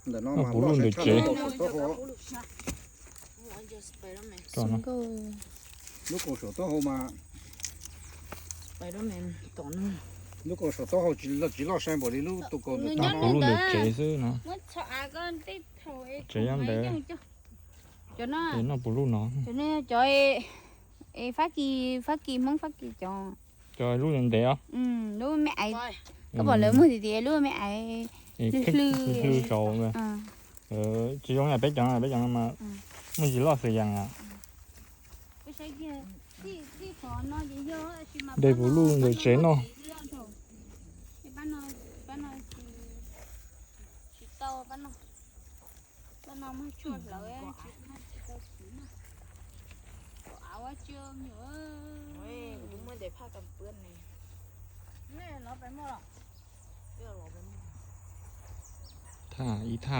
Noj puv luj ntawm tsev. Lub kaus saum taub hau mas, lub kaus saum taub hau tsis loj sai npaum li lub tus kaus ntawm tag no. Puv luj ntawm tsev xwb no. Tsev nyob ntawd. Noj puv luj no. Cov Fab Kis, Fab Kis, Hmoob Fab Kis cov. Cov lub ntev os. Lub me aiv, koj pom lawv muag tiag tiag lub me aiv hlw saud. Tsis zoo yam peb cov, peb cov no mas muaj ntsis loj xwm yas. Ntes puv luj ntawm tsev noj. Thaj ib thaj